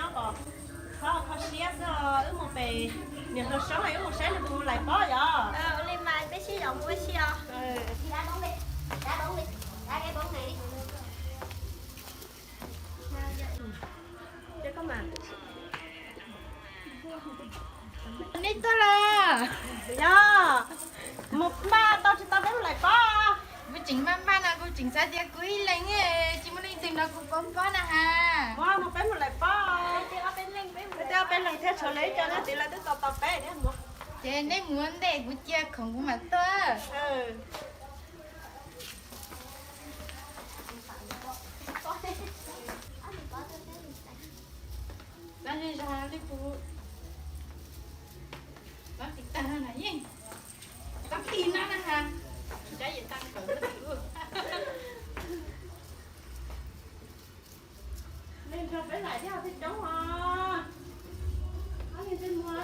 Nyob kom kho kho siab xwb os, wb mus pem niam hluas Soob es wb mus saib nws puas lais pob yom. Ua li mas peb sib yaum mus ua si os. Neb tuaj los? Yog, mus npaj tau tsis tau peb mus lais pob. Kuv tseem npaj npaj no kuv tseem xav tias kuv ib leeg tsis muaj leej twg nrog kuv pov pob na has. Mus peb mus lais pob. Peb ob peb leeg thiab tshuav lawv ib co no ces lawv twb tos tos peb thiab mus. Ces neb mus ua ntej kuv cia khoom kuv mam tuaj. Txav zej zog li puv, txav tsis tag no na yeej, txav plig no na has, tsis txav yim tag kawm lub txim ua. Leej nrog peb lais thiab thiaj coob os. Ob leeg twg mus?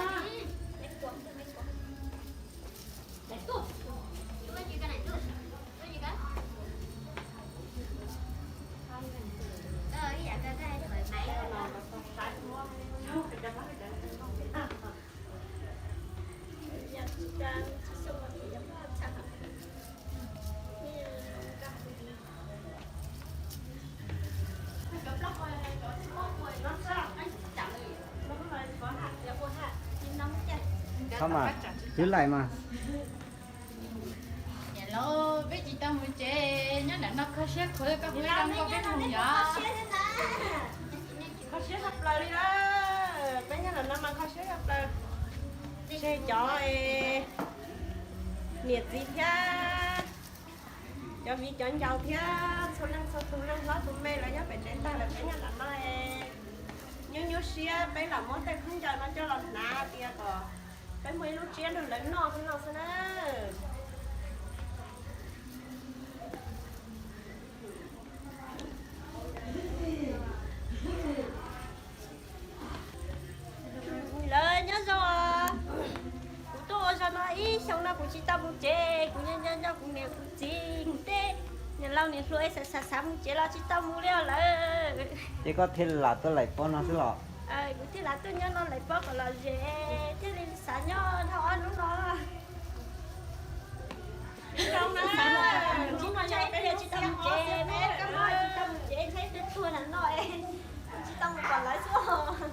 Txhob mas, twb laim mas. Niam laus, peb tsis tau mus tsev, nyob nram no kho siab khuav, koj puas kam nrog peb mus yom? Kho siab tshaj plaws li na, peb nyob nram no mas kho siab tshaj plaws. Tseg cov niam txiv thiab cov viv cov ncaus thiab txhua leej txhua tus, leej hlob tus me los nyob pem tsev tag lawm, peb nyob nram no nyuaj nyuaj siab, peb lam muab tej khaub ncaws no coj los hnav tias kom peb muaj ib lub tsiab nrog lawv noj xwb no xwb na. Lawv nyob zoo os. Kuv tuaj ua zog no ib xyoo no kuv tsis tau mus tsev, kuv nyob nco nco kuv niam kuv txiv, kuv tej niam laus niam hluas es xav xav xav mus tsev los tsis tau mus li os lawm. Ces koj thiaj lam tuaj laim pob no xwb los? Kuv thiaj lam tuaj nyob no laim pob kom lom zem, thiaj li xav nyob dhau ob hnub no. Hnub no yog peb tsis tau mus tsev, peb tsis tau mus tsev, ntshai peb tuag nram no, tsis tau mus kom lawv xwb.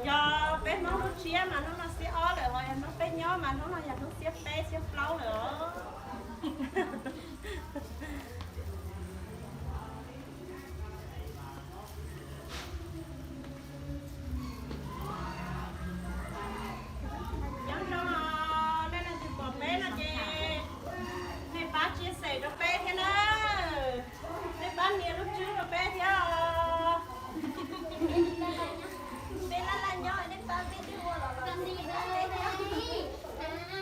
Yog peb Hmoob lub tsiab mas hnub no xiab ob lawm, ho yog hnub peb nyob mas hnub no yog hnub xiab peb xiab plaub lawm.